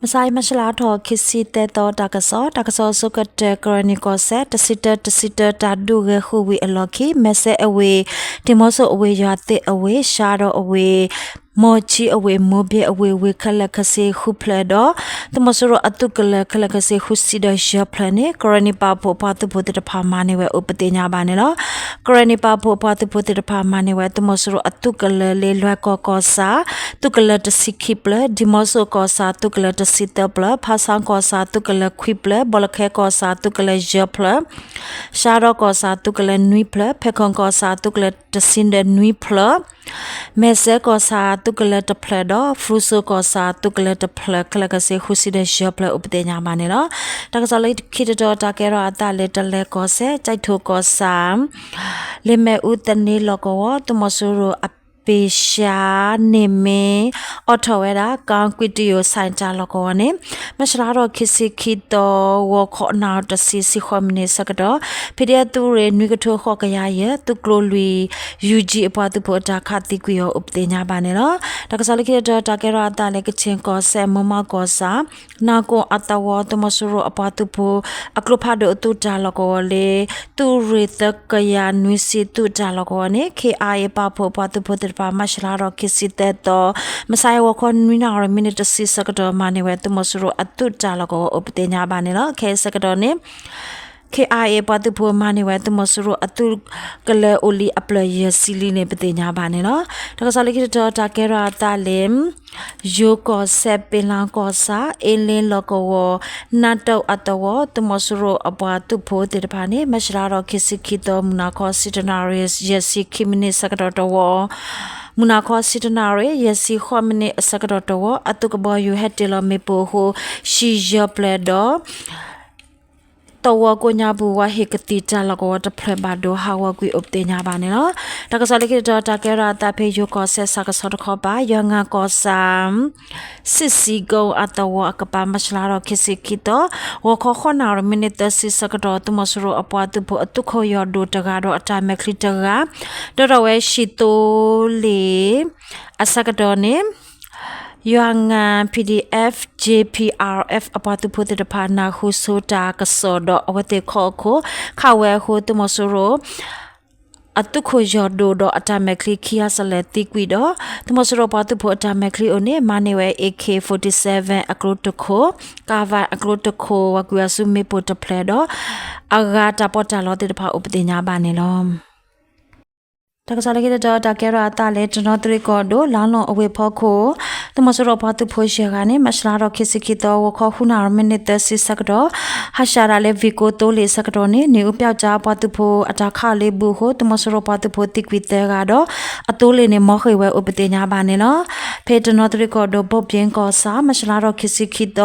မဆါအံၤ မၢ်ၡလါထီၣ် ခံဆံသၢသီ တၢ်ကစီၣ်, တၢ်ကစီၣ်အဆိကတၢၢ် ကရၢနံၤကီၢ်စဲၣ် တဆံတၢ တဆံတၢ တၢ်ဒုးဂဲၤဃုာ်ဝံၤအလီၢ်ခံ မဲၢ်စဲအဝ့ၢ်, ဒံၣ်မီစိအဝ့ၢ်, ယွၤသ့ၣ်အဝ့ၢ်, ရှါဒီးအဝ့ၢ်, မီၢ်ဆံအဝ့ၢ်, မိၢ်ဘ့အဝ့ၢ်, ဝ့ၢ်ခဲလၢာ်ခဲဆ့ဃုဖျၢၣ်ဒီး သုးမီၤစိရိၤအသုးကလၢၤခဲလၢာ်ခဲဆ့ဃုဆံဒီးယဲၢ်ဖျၢၣ်န့ၣ် ကရၢနံၤပာ်ဖှိၣ်အပှၤသုးဖိသ့ၣ်တဖၣ်မၤန့ၢ်ဝဲအိၣ်ပသ့ၣ်ညါဘၣ်န့ၣ်လီၤ. ကရၢနံၤပာ်ဖှိၣ်အပှၤသုးဖိသ့ၣ်တဖၣ်မၤန့ၢ်ဝဲ သုးမီၤစိရိၤအသုးကလၢၤလၢလွဲၢ်ကီၢ်ကီၢ်ဆၣ် သုးကလၢၤတဆံခံဖျၢၣ်, ဒံၣ်မီစိကီၢ်ဆၣ်သုးကလၢၤတဆံသၢဖျၢၣ်, ဖါဆၣ်ကီၢ်ဆၣ်သုးကလၢၤခွံဖျၢၣ်, ဘီလခဲကီၢ်ဆၣ်သုးကလၢၤယဲၢ်ဖျၢၣ်, ရှါဒီကီၢ်ဆၣ်သုးကလၢၤနွံဖျၢၣ်, ဖဲခိၣ်ကီၢ်ဆၣ်သုးကလၢၤတဆံဒီးနွံဖျၢၣ်, မဲၢ်စဲကီၢ်ဆၣ်သုးကလၢၤတဖျၢၣ်ဒီး ဖရူစိကီၢ်ဆၣ်သုးကလၢၤတဖျၢၣ် ခဲလၢာ်ခဲဆ့ဃုဆံဒီးယဲၢ်ဖျၢၣ်အိၣ်ပသ့ၣ်ညါဘၣ်န့ၣ်လီၤ. တၢ်ကစီၣ်လၢခံတတီၤ တၢ်ကဲထီၣ်အသးလၢ တလဲၤကီၢ်စဲၣ် ကၠဲးထိၣ်ကီၢ်ဆၣ် လ့ၣ်မ့ၣ်အူသန့လီၢ်ကဝီၤ သုးမီၤစိရိၤအပ့ၤရှါန့ၣ်မ့ၢ် အိးထီၣ်ဝဲဒၣ် ကၣ်ကွံတံၣ်ယိၣ်စဲၣ်တၢ်လီၢ်ကဝီၤန့ၣ် မၢ်ၡလါထီၣ်ခံဆံခံသီ ဂီၤခီနၣ်ရံၣ်တဆံ ဆံဃိးမံးနံးဆၢကတီၢ် ဖံးဒဲးသုးရ့ၣ် နွံကထိဃိးကယၤယဲၢ် သုးကျိၤလွံၢ် ယူၣ်ကၠံၣ် အပှၤသုးဖိအတၢ်ခးသံကွံာ်အီၤအိၣ်ပသ့ၣ်ညါဘၣ်န့ၣ်လီၤ. တၢ်ကစီၣ်လၢခံတတီၤ တၢ်ကဲထီၣ်အသးလၢ ကခၠ့ၣ်ကီၢ်စဲၣ် မိၢ်မးကီၢ်ဆၣ် နၢ်ကိၣ်အသဝီ သုးမီၤစိရိၤအပှၤသုးဖိ အကျိဖးဒိၣ်အသုးတၢ်လီၢ်ကဝီၤလၢ သုးရ့ၣ်သၢကယၤနွံဆံသုးတၢ်လီၢ်ကဝီၤန့ၣ် ခ့ၣ်အါအ့ၣ် ပာ်ဖှိၣ်အပှၤသုးဖိသ့ၣ်တဖၣ် မၢ်ၡလါထီၣ်ခံဆံသၢသီ မုၢ်ဆါအံၤ ဂီၤခီနွံနၣ်ရံၣ် မံးနံးတဆံဆၢကတီၢ် မၤန့ၢ်ဝဲသုးမီၤစိရိၤအသုးတၢ်လီၢ်ကဝီၤအိၣ်ပသ့ၣ်ညါဘၣ်န့ၣ်လီၤ. ခဲအံၤဆၢကတီၢ်န့ၣ် ခ့ၣ်အါအ့ၣ် ပှၤသုးဖိမၤန့ၢ်ဝဲ သုးမီၤစိရိၤအသုးကလၢၤအိၣ်လံအဖျၢၣ်ယဲၢ်ဆံလံန့ၣ် ပသ့ၣ်ညါဘၣ်န့ၣ်လီၤ. တၢ်ကစီၣ်လၢခံတတီၤ တၢ်ကဲထီၣ်အသးလၢ ယိၤကီၢ်စဲၣ် ပ့ၤလါကီၢ်ဆၣ် အ့လ့လီၢ်ကဝီၤ နၢ်တိၣ်အသဝီ သုးမီၤစိရိၤအပှၤသုးဖိသ့ၣ်တဖၣ်န့ၣ် မၢ်ၡလါထီၣ်ခံဆံခံသီ မုၢ်နၤခီဆံတၢနၣ်ရံၣ် ယဲၢ်ဆံခံမံးနံးဆၢကတီၢ်တဝီ မုၢ်နၤခီဆံတၢနၣ်ရံၣ် ယဲၢ်ဆံဃိးမံးနံးအဆၢကတီၢ်တဝီ အသုးကဘီယူၤဟဲတ့ၢ်လီၤမ့ၣ်ပိၢ်အဃိ ဟံၣ်ယဲၢ်ဖျၢၣ်ဒီး သဝီကိးညါပူၤ ဝါဟ့ၣ်ကသံၣ်တၢ်လီၢ်ကဝီၤတဖျၢၣ်ဘၣ်ဒိဟးဂီၤကွံာ်အိၣ်ပသ့ၣ်ညါဘၣ်န့ၣ်လီၤ. တၢ်ကစီၣ်လၢခံတတီၤ တၢ်ကဲထီၣ်အသးဖဲယိၤကီၢ်စဲၣ် ဆၣ်ကဆီတခီပၤ ယွၤငၢ်ကီၢ်ဆၣ် စံးစံးကိၣ်အသဝီအကပၤ မၢ်ၡလါထီၣ်ခံဆံခံသီ ဂီၤခီဃိးနၣ်ရံၣ် မံးနံးသၢဆံဆၢကတီၢ် သုးမီၤစိရိၤအပှၤသုးဖိအသုးခိၣ်ယီၢ်ဒိၣ်တဂၤဒီးအတၢ်မဲာ်ချံတဂၤ ဒိးထီၣ်ဝဲဟံၣ်သိလ့ၣ်အဆၢကတီၢ်န့ၣ် ယွၤငၢ် PDF JPRF အပှၤသုးဖိသ့ၣ်တဖၣ် နၢ်ဟူဆိတၢ်ကစီၣ်ဒီးအဝဲသ့ၣ်ခီၣ်အခိၣ် ခးဝဲအဃိ သုးမီၤစိရိၤ အသုးခိၣ်ယီၢ်ဒိၣ်ဒီးအတၢ်မဲာ်ချံခံဂၤစလဲၤသံကွံာ်ဒီး သုးမီၤစိရိၤပှၤသုးဖိအတၢ်မဲာ်ချံအိၣ်န့ၣ် မၤန့ၢ်ဝဲ AK forty-seven အကျိတခိၣ်, ကၣ်ဝဲအကျိတခိၣ် ဝၤကွံာ်အစုမ့ၣ်ပိၢ်တဖျၢၣ်ဒီး အဂၤတၢ်ပီးတၢ်လီသ့ၣ်တဖၣ်အိၣ်ပသ့ၣ်ညါဘၣ်န့ၣ်လီၤ. တၢ်ကစီၣ်လၢခံတတီၤ တၢ်ကဲထီၣ်အသးလၢ တနီသရံၣ်ကီၢ်ဒိၣ် လါလီၢ်အဝ့ၢ်ဖီခိၣ် သုးမီၤစိရိၤပှၤသုးဖိယဲၢ်ဂၤန့ၣ် မၢ်ၡလါထီၣ်ခံဆံခံသီ ဂီၤခီဃုနၣ်ရံၣ် မံးနံးသၢဆံဆၢကတီၢ် ဟးဆှဲးဒၣ်လၢ ဝ့ၢ်ကိသိလ့ၣ်အဆၢကတီၢ်န့ၣ် နံၣ်အူပျီကၠါအပှၤသုးဖိအတၢ်ခးအီၤလၢဘူၣ်အဃိ သုးမီၤစိရိၤပှၤသုးဖိသံကွံာ်သၢဂၤဒီး အသိလ့ၣ်န့ၣ် မီၤဃ့ၢ်ဝဲအိၣ်ပသ့ၣ်ညါဘၣ်န့ၣ်လီၤ. ဖဲတနီသရံၣ်ကီၢ်ဒိၣ် ဘိၣ်ဘျ့ကီၢ်ဆၣ် မၢ်ၡလါထီၣ်ခံဆံခံသီ ဂီ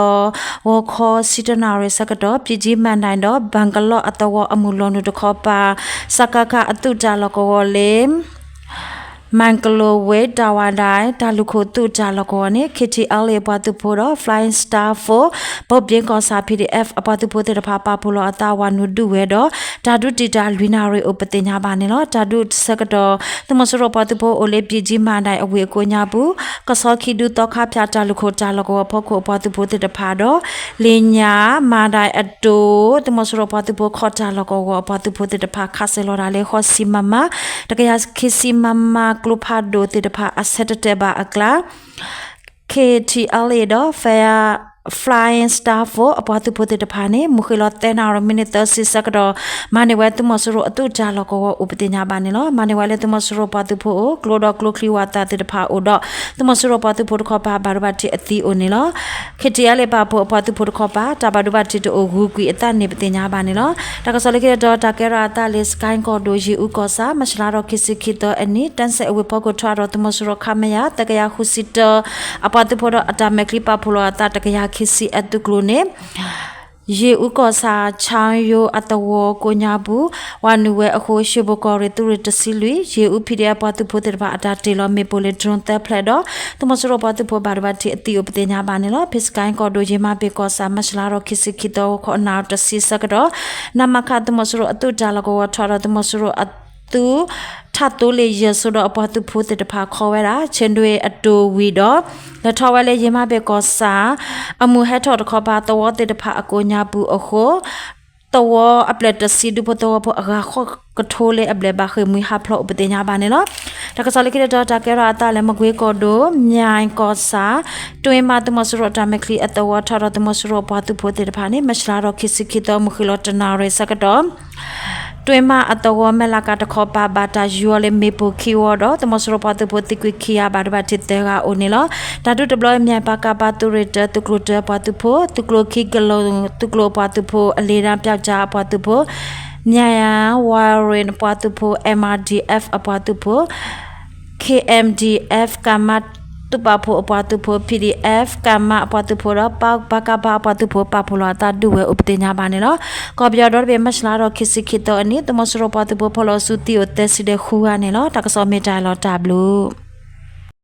ၤခီဆံတၢနၣ်ရံၣ်ဆၢကတီၢ် ပံၣ်ကၠံမၣ်ဒဲးဒီး ဘၣ်ကလီၢ်အသဝီအမုၢ်လီၤနုာ်တခီပၤ စကခ အသုးတၢ်လီၢ်ကဝီၤလၢ မၣ်ကလိၤဝ့ၢ် တၢ်ဝါဒၣ် တၢ်လုၢ်ခိၣ်သုးတၢ်လီၢ်ကဝီၤန့ၣ် KTLA အပှၤသုးဖိဒီး Flying Star Force ဘိၣ်ဘျ့ကီၢ်ဆၣ် PDF အပှၤသုးဖိသ့ၣ်တဖၣ် ပာ်ဖှိၣ်လီၤအသးဝၤနုာ်ဒုးဝဲဒီး တၢ်ဒုးတံာ်တာ်လွံၢ်နၣ်ရံၣ်အိၣ်ပသ့ၣ်ညါဘၣ်န့ၣ်လီၤ. တၢ်ဒုးဆၢကတီၢ် သုးမီၤစိရိၤပှၤသုးဖိအိၣ်လၢ ပံၣ်ကၠံမၣ်ဒဲးအဝ့ၢ်အကိးညါပူၤ ကဆီခံဒူသီခါဖၠၣ်တၢ်လုၢ်ခိၣ်တၢ်လီၢ်ကဝီၤဖီခိၣ်အပှၤသုးဖိသ့ၣ်တဖၣ်ဒီး လ့ၣ်ညါမၣ်ဒဲးအတိ သုးမီၤစိရိၤပှၤသုးဖိခီၣ်တၢ်လီၢ်ကဝီၤအပှၤသုးဖိသ့ၣ်တဖၣ် ခးစဲးလီၤဒၣ်လၢ ဃိးဆံ MM, တကယၤခံဆံ MM ကျိဖးဒိၣ်သ့ၣ်တဖၣ် အဆၢတတဲာ်ဘၣ်အကျါ KTLA ဒီး Flying Star Force အပှၤသုးဖိသ့ၣ်တဖၣ်န့ၣ် မုၢ်ဃ့ၢ်လီၤသၢနၣ်ရံၣ် မံးနံးသၢဆံဆၢကတီၢ် မၤန့ၢ်ဝဲသုးမီၤစိရိၤအသုးတၢ်လီၢ်ကဝီၤအိၣ်ပသ့ၣ်ညါဘၣ်န့ၣ်လီၤ. မၤန့ၢ်ဝဲလၢသုးမီၤစိရိၤပှၤသုးဖိအိၣ် ကျိဒီးကျိချံဝၣ်သၣ်သ့ၣ်တဖၣ်အိၣ်ဒီး သုးမီၤစိရိၤပှၤသုးဖိတခီပၤ ဘၣ်ဒိဘၣ်ထံးအသံအိၣ်န့ၣ်လီၤ. KTLA ပာ်ဖှိၣ်အပှၤသုးဖိတခီပၤ တၢ်ဘၣ်ဒိဘၣ်ထံးတအိၣ် ဂုၤကွံာ်အသးန့ၣ်ပသ့ၣ်ညါဘၣ်န့ၣ်လီၤ. တၢ်ကစီၣ်လၢခံတတီၤ တၢ်ကဲထီၣ်အသးလၢ စကဲကီၢ်ဒိၣ် ယ့ၣ်အူကီၢ်ဆၣ် မၢ်ၡလါထီၣ်ခံဆံခံသီအနံၤ တၢ်စဲးအဝ့ၢ်ဖီခိၣ်ထွဲဒီးသုးမီၤစိရိၤ ခမရ သၢကယၤဃုဆံတၢ အပှၤသုးဖိဒီးအတၢ်မဲာ်ချံပာ်ဖှိၣ်လီၤအသး တကယၤခံဆံအသုးကျိၤန့ၣ် ယ့ၣ်အူကီၢ်ဆၣ် ခၠါယိအသဝီကိးညါပူၤ ဝၤနုာ်ဝဲအဃိ ရွှေဘိုကီၢ်ရ့ၣ်သုးရ့ၣ်တဆံလွံၢ် ယ့ၣ်အူ PDF ပှၤသုးဖိသ့ၣ်တဖၣ်အတၢ်တ့ၢ်လီၤမ့ၣ်ပိၢ်လၢ drone သၢဖျၢၣ်ဒီး သုးမီၤစိရိၤပှၤသုးဖိဘၣ်ဒိဘၣ်ထံးအသံအိၣ်ပသ့ၣ်ညါဘၣ်န့ၣ်လီၤ. ဖဲစကဲကီၢ်ဒိၣ် ယ့ၣ်မါဘ့ၣ်ကီၢ်ဆၣ် မၢ်ၡလါထီၣ်ခံဆံခံသီ ဂီၤခီနၣ်ရံၣ်တဆံဆၢကတီၢ် နမခ သုးမီၤစိရိၤအသုးတၢ်လီၢ်ကဝီၤထွဲဒီးသုးမီၤစိရိၤအ သုးထးသိလ့ၣ်ယဲၢ်စိဒီးအပှၤသုးဖိသ့ၣ်တဖၣ်ခီဝဲဒၣ် ဆ့ဒွ့အတိၢ်ဝံၤဒီး လဲၤထီၣ်ဝဲလၢယံၤမးဘ့ၣ်ကီၢ်ဆၣ် အမုၢ်ဟဲထီၣ်တခီပၤသဝီသ့ၣ်တဖၣ်အကိးညါပူၤအဃိ သဝီအပျဲၢ်တဆံဒူဖိသဝီဖိအဂၤဃိးကထိလၢအဘျဲၣ်ဘၣ်ဃ့ၢ်မှံဟးဖျိးအိၣ်ပသ့ၣ်ညါဘၣ်န့ၣ်လီၤ. တၢ်ကစီၣ်လၢခံတတီၤ တၢ်ကဲထီၣ်အသးလၢမကွ့ကီၢ်ဒိၣ် မၠဲၣ်ကီၢ်ဆၣ် တွံၢ်မးသုးမီၤစိရိၤတၢ်မဲာ်ချံအသဝီထီၣ်ဒီးသုးမီၤစိရိၤအပှၤသုးဖိသ့ၣ်တဖၣ်န့ၣ် မၢ်ၡလါထီၣ်ခံဆံခံသီ မုၢ်ဃ့ၢ်လီၤတနၣ်ရံၣ်ဆၢကတီၢ် တွံၢ်မးအသဝီမဲၢ်လးကးတခီပၤ ဘၣ်တၢ်ယူၤအီၤလၢမ့ၣ်ပိၢ်ခံဝီဒီး သုးမီၤစိရိၤပှၤသုးဖိသံကွံာ်ခံဂၤဘၣ်ဒိဘၣ်ထံးသၢဂၤအိၣ်န့ၣ်လီၤ. တၢ်ဒုးတဘျီအံၤ မၠဲၣ်ပၢ်ကးပၢ်သုးရ့ၣ်တၢ သုးကျိၤတၢအပှၤသုးဖိ သုးကျိၤခံကလိၤ သုးကျိၤအပှၤသုးဖိ အလ့ဒၣ်ပျီကၠါအပှၤသုးဖိ မၠဲၣ်ဝါရ့ၣ်အပှၤသုးဖိ M R D F အပှၤသုးဖိ K M D F ကမ သုးပာ်ဖှိၣ်အပှၤသုးဖိ P D F ကမ အပှၤသုးဖိဒီး ပကဖ အပှၤသုးဖိ ပာ်ဖှိၣ်လီၤအသးဒုးဝဲအိၣ်ပသ့ၣ်ညါဘၣ်န့ၣ်လီၤ. ကီၢ်ပယီၤဒီတဘ့ၣ် မၢ်ၡလါထီၣ်ခံဆံခံသီအနံၤ သုးမီၤစိရိၤပှၤသုးဖိဖီၣ်လီၤစုသံအိၣ်သၢဆံဒီးဃုဂၤန့ၣ်လီၤ. တၢ်ကစီၣ်မ့ၢ်တၢ်အံၤလီၤ တၢ်ဘျုး